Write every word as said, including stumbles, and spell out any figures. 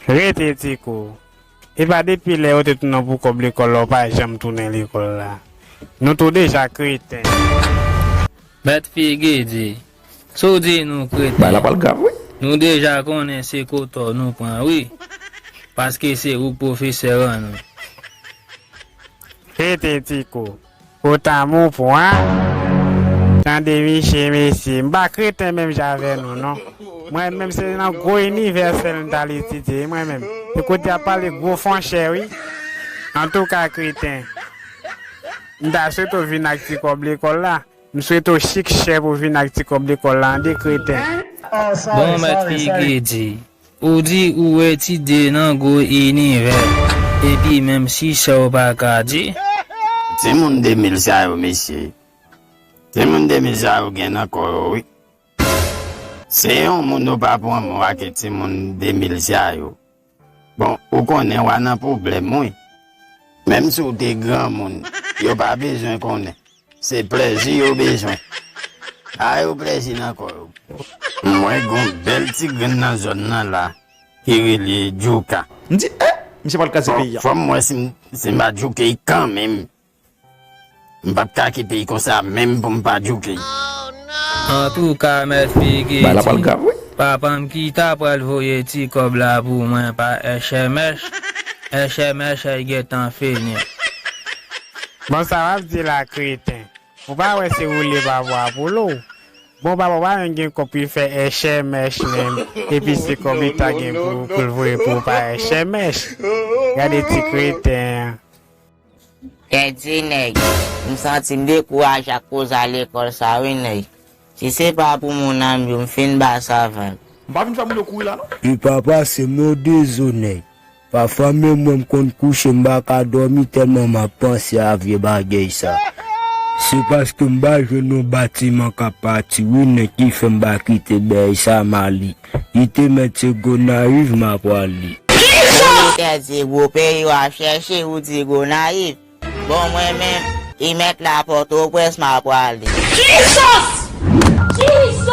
Rete, Tiko. E pa depi lè yo te tounen pou kòb lekòl la, ou pa janm tounen lekòl la. Nou tou deja kreten. Mèt figi di, si w di nou kreten, Bagay la pral grav wi. Nou deja konnen se kotò nou pran wi. Paske se ou k pwofesè an nou. Rete, Tiko. Ou tanm ou pran. Tande miche mesye, m pa kreten menm jan avè nou non. Mwen menm se nan gwo inivè sèl m t al etidye wi mwen menm. Se kote y ap pale gwo fon chè wi. Antouka kreten, m ta swete w vin ak ti kòb lekòl la. M swete w chik chè pou vin ak ti kòb lekòl la ande kreten. Bon mèt figi di, ou di ou etidye nan gwo inivè, epi menm si chè w pa ka di. Timoun de mil sa yo mesye. Timoun de mil sa yo gen nan kò yo wi. Se yon moun yo pa pran mou ake timoun de mil sa yo. Bon, ou konnen w a nan pwoblèm wi. Menm si w te granmoun, yo pa bezwen konnen. Se plèzi yo bezwen. Ba yo plèzi nan kò yo. M wè gon bèl ti grenn nan zòn nan la ki rele Djouka. M di, eh, misye pral kraze peyi a. Fò m wè si m si m pa djouke l kanmenm. M p ap ka kite l konsa menm pou m pa djouke l. Antouka mèt figi di, papa m ki ta pral voye ti kòb la pou mwen pa S M S, S M S ay gentan fini. Bon sa w ap di la kreten. Ou pa wè se woule papa w a pou lo w. Bon papa w pa menm gen kòb pou l fè S M S menm. Epi se kòb li ta gen pou pou l voye pou w pa S M S. Gade ti kreten an. Tèdi nèg, m santi m dekouraje ak koze a lekòl sa wi nèg. Si se pa pou moun an m yo m fin ba sa vag. M pa vin fè moun yo kouri la non. Epa pase m non dezo nèg. Pafwa menm mwen m konn kouche m pa ka dòmi tèlman m ap panse a vye bagay sa. Se paske m pa jwenn yon batiman k ap pati wi nèg ki fè m pa kite bèy sa m ale. Li te mèt se Gonayiv m a pwale. Ou li tèt di gwo peyi w ap chèche ou di Gonayiv. Bon mwen menm, li mèt la Pòtoprens m a pwale. Jesus! Jesus!